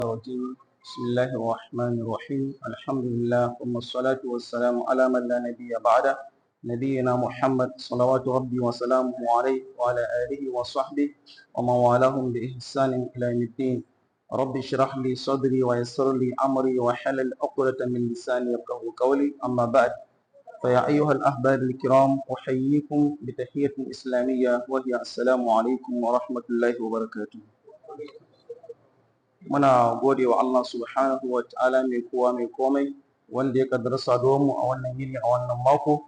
الرجيم. بسم الله الرحمن الرحيم. الحمد لله، ثم الصلاة والسلام على من لا نبي بعده، نبينا محمد صلوات ربي وسلامه عليه وعلى آله وصحبه ومن والاهم بإحسان إلى يوم الدين. رب اشرح لي صدري ويسر لي أمري وحلل عقدة من لساني يفقهوا قولي. أما بعد، فيا أيها الأحباب الكرام، أحييكم بتحية إسلامية، وهي السلام عليكم ورحمة الله وبركاته. Muna gode wa Allah subhanahu wa ta'ala, mai kowa mai komai, wanda ya kaddara saduwar mu a wannan yini, a wannan mako,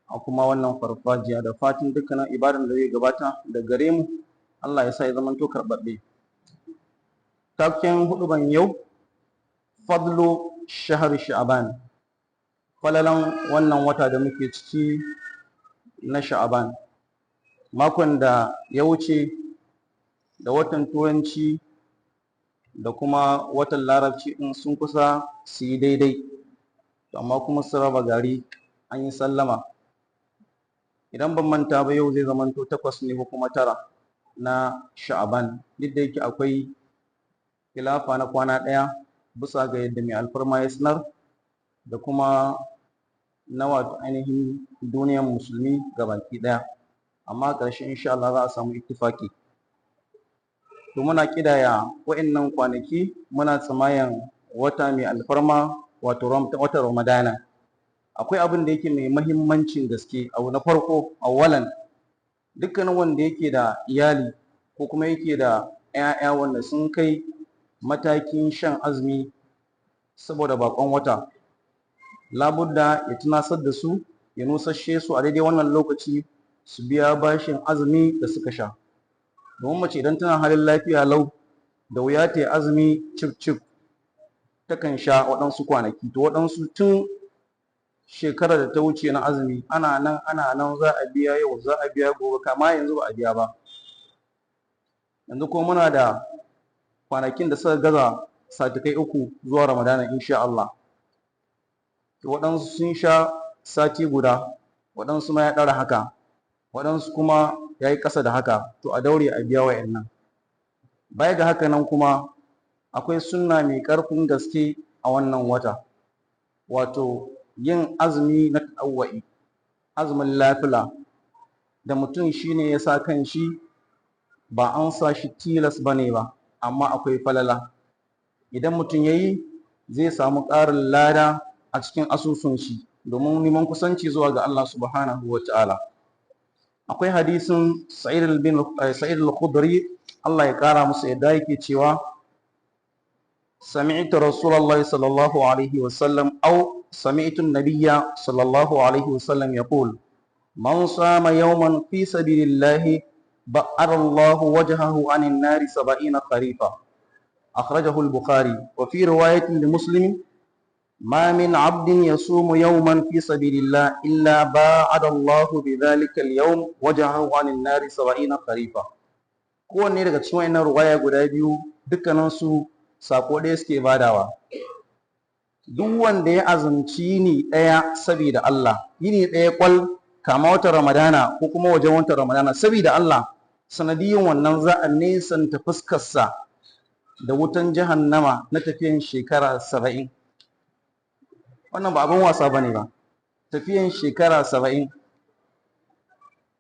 a kuma wannan farfajiya, da fatan dukkanin ibadan da zai gabata da gare mu, Allah ya sa ya zamanto karɓaɓɓe. Taken huɗuban yau: fadlu shahar sha'ban, falalan wannan wata da muke ciki na Sha'aban. Makon da ya wuce, da watan Turanci da kuma watan Larabci ɗin sun kusa su yi daidai, amma kuma sun raba gari, an yi sallama. Idan ban manta ba, yau zai zamanto 8 ne ko kuma 9 na Sha'aban, duk da yake akwai khilafa na kwana ɗaya bisa ga yadda mai alfarma ya sanar da kuma na wato ainihin duniyar Musulmi gabaki ɗaya, amma ƙarshe insha Allah za a samu ittifaki. To, muna ƙidaya wa'innan kwanaki, muna tsamayan wata mai alfarma, wato watan Ramadana. Akwai abin da yake mai mahimmancin gaske. Abu na farko, awwalan, dukkanin wanda yake da iyali ko kuma yake da 'ya'ya wanda sun kai matakin shan azumi saboda baƙon wata, labudda ya tunasar da su, ya nusashe su a daidai wannan lokaci su biya bashin azumi da suka sha. Domin mace idan tana halin lafiya lau, da wuya ta yi azumi cif cif, takan sha waɗansu kwanaki. To, waɗansu tun shekarar da ta wuce na azumi ana nan ana nan, za a biya yau, za a biya gobe, kama yanzu ba a biya ba. Yanzu kuma muna da kwanakin da suka gaza satikai 3 zuwa Ramadana insha Allah. To, waɗansu sun sha sati guda, waɗansu ma ya ɗara haka, waɗansu kuma ya yi ƙasa da haka. To, a daure a biya wa'annan. Baya ga haka nan kuma, akwai sunna mai ƙarfin gaske a wannan wata, wato yin azumi na taɗawwa'i, azumin lafila da mutum shine ya sa kan shi, ba an sa shi tilas ba ne ba, amma akwai falala. Idan mutum ya yi, zai samu ƙarin lada a cikin asusun shi domin neman kusanci zuwa ga Allah subhanahu wa ta'ala. Akwai hadisin Sa'id al-Khudri, Allah ya kara musu yadda, yake cewa: سمعت رسول الله صلى الله عليه وسلم أو سمعت النبي صلى الله عليه وسلم يقول: من صام يوما في سبيل الله بعد الله وجهه عن النار 70 خريفا. أخرجه البخاري. وفي رواية لمسلم: ما من عبد يصوم يوما في سبيل الله إلا باعد الله بذلك اليوم وجهه عن النار 70 خريفا. Kowanne daga cikin wannan ruwaya guda biyu, dukkaninsu sako ɗaya suke badawa. Duk wanda ya azumci yini ɗaya saboda Allah, yini ɗaya kwal, kama watan Ramadana ko kuma wajen watan Ramadana, saboda Allah, sanadiyin wannan za a nesanta fuskarsa da wutan jahannama na tafiyan shekara 70. Wannan ba abin wasa bane ba, tafiyan shekara 70.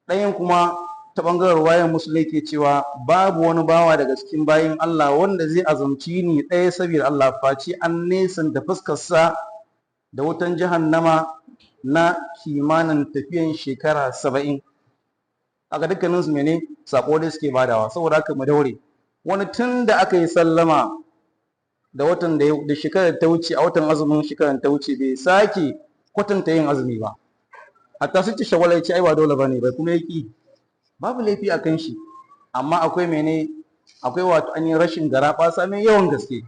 Ɗayan kuma ta ɓangaren ruwayan Musulmi ke cewa babu wani bawa daga cikin bayin Allah wanda zai azumci ni ɗaya saboda Allah face an nesanta fuskarsa da wutan jahannama na kimanin tafiyan shekara 70. Aka dukkanin su mene sako dai suke badawa. Saboda haka mu daure. Wani tun da aka yi sallama da watan da shekarar ta wuce, a watan azumin shekarar ta wuce, bai sake kwatanta yin azumi ba. Hatta su ci shawala, ya ce ai ba dole bane bai, kuma yaki, babu laifi a kan shi. Amma akwai mene, akwai wato an yi rashin garaɓasa mai yawan gaske,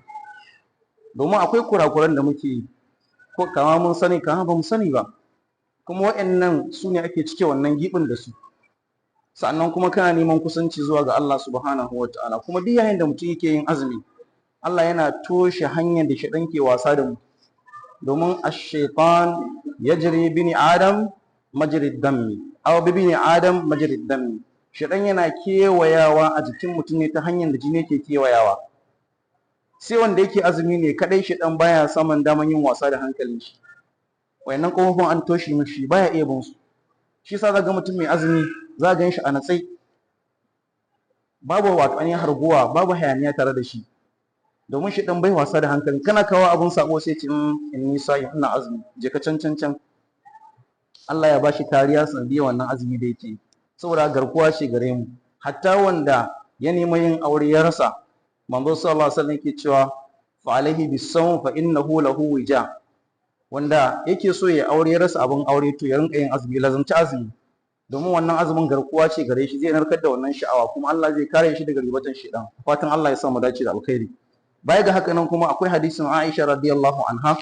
domin akwai kurakuran da muke yi, ko kama mun sani, kama ba mu sani ba, kuma waɗannan su ne ake cike wannan giɓin da su. Sannan kuma kana neman kusanci zuwa ga Allah subhanahu wa ta'ala. Kuma duk yayin da mutum yake yin azumi, Allah yana toshe hanyar da shaitan ke wasa da mu, domin ash-shaytan yajri bini adam majrid dammi aw bini adam majrid dammi. Shaitan yana kewayawa a jikin mutum ne ta hanyar da jini ke kewayawa. Sai wanda yake azumi ne kadai shedan baya samun daman yin wasa da hankalin shi. Wayannan kofofin an toshe mishi, baya iya bin su. Shi yasa zaka ga mutum mai azumi za gan shi a natsai, babu wato ainihin harguwa, babu hayaniya tare da shi, domin shi dan bai wasa da hankali. Kana kawo abun sabo sai ce in nisa ina azumi, je ka can can can. Allah ya bashi kariya sanadiyar wannan azumi da yake, saboda garkuwa ce gare mu. Hatta wanda ya nemi yin aure ya rasa, manzo sallallahu alaihi wasallam yake cewa fa alaihi bisawm fa innahu lahu wija. Wanda yake so ya aure ya rasa abun aure, to ya rinka yin azumi, lazumci azumi, domin wannan azumin garkuwa ce gare shi, zai narkar da wannan sha'awa, kuma Allah zai kare shi daga ribatan shedan. Fatan Allah ya sa mu dace da alkhairi. Baya ga haka nan kuma akwai hadisin Aisha radiyallahu anha,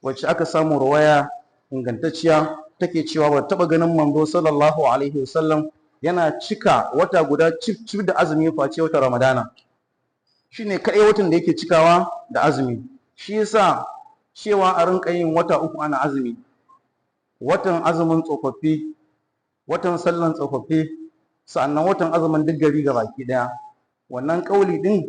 wacce aka samu ruwaya ingantacciya, take cewa ba taba ganin manzo sallallahu alaihi wasallam yana cika wata guda cif cif da azumi face wata Ramadana. Shine kaɗai watan da yake cikawa da azumi. Shi yasa cewa a rinka yin wata uku ana azumi, watan azumin tsofaffi, watan sallan tsofaffi, sannan watan azumin duk gari ga baki daya, wannan kauli din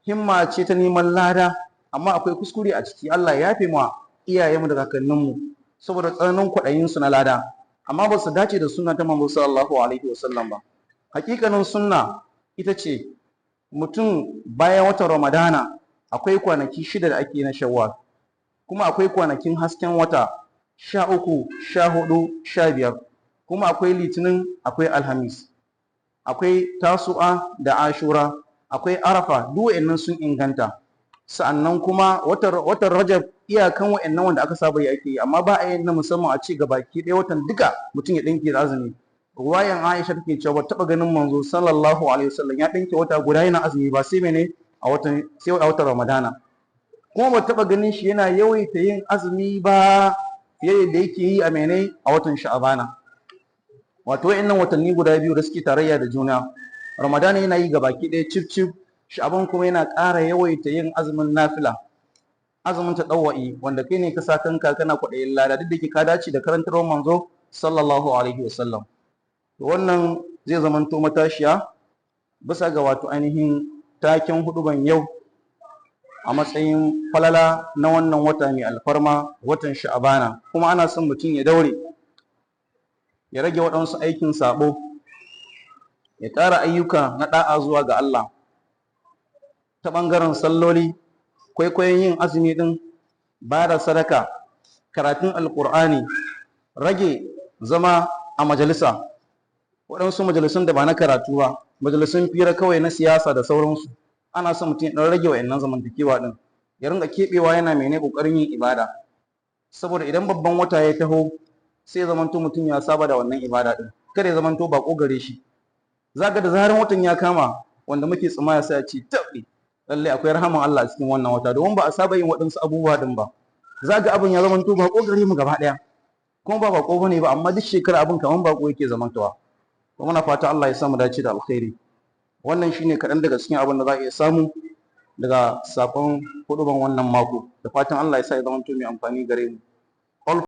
himma ce ta neman lada, amma akwai kuskure a ciki. Allah ya yafe ma iyayenmu da kakanninmu saboda tsananin kwaɗayin su na lada, amma ba su dace da sunna ta manzo sallallahu alaihi wasallam ba. Hakikanin sunna ita ce mutum bayan watan Ramadana akwai kwanaki 6 da ake na Shawwal, kuma akwai kwanakin hasken wata 13, 14, 15, kuma akwai Litinin, akwai Alhamis, akwai Tasu'a da Ashura, akwai Arafa, duk wa'annan sun inganta. Sa'annan kuma watan Rajab, iyakan wa'annan wanda aka saba yi ake yi, amma ba a yi na musamman a ci gabaki ɗaya watan duka mutum ya ɗinke da azumi. Ruwayan Aisha take cewa ba taɓa ganin manzo sallallahu alaihi wasallam ya ɗinke wata guda yana azumi ba sai mene a watan, sai a watan Ramadana. Kuma ba taɓa ganin shi yana yawaita yin azumi ba fiye da yake yi a mene a watan Sha'abana. Wato wa'annan watanni guda biyu da suke tarayya da juna, Ramadana yana yi gabaki ɗaya cif cif, Sha'aban kuma yana ƙara yawaita yin azumin nafila, azumin taɗawwa'i, wanda kai ne ka sa kanka kana kwaɗayin lada, duk da ke ka dace da karantarwar manzo sallallahu alaihi wasallam. To wannan zai zamanto matashiya bisa ga wato ainihin taken huɗuban yau a matsayin falala na wannan wata mai alfarma, watan Sha'abana. Kuma ana son mutum ya daure ya rage waɗansu aikin saɓo, ya ƙara ayyuka na ɗa'a zuwa ga Allah ta ɓangaren salloli, kwaikwayon yin azumi ɗin, ba da sadaka, karatun alƙur'ani, rage zama a majalisa, waɗansu majalisun da ba na karatu ba, majalisun fira kawai na siyasa da sauransu. Ana son mutum ya ɗan rage wa'annan zamantakewa ɗin, ya rinka keɓewa yana mene ƙoƙarin yin ibada, saboda idan babban wata ya taho sai ya zamanto mutum ya saba da wannan ibada ɗin, kada ya zamanto baƙo gare shi. Za ga da zaran watan ya kama, wanda muke tsimaya sai a ce taɓi lallai akwai rahaman Allah a cikin wannan wata, domin ba a saba yin waɗansu abubuwa ɗin ba. Za ga abin ya zamanto baƙo gare mu gaba ɗaya, kuma ba baƙo bane ba, amma duk shekara abin kaman baƙo yake zamantowa. To muna fata Allah ya sa mu dace da alkhairi. Wannan shine kaɗan daga cikin abin da za a iya samu daga saƙon huɗuban wannan mako, da fatan Allah ya sa ya zamanto mai amfani gare mu.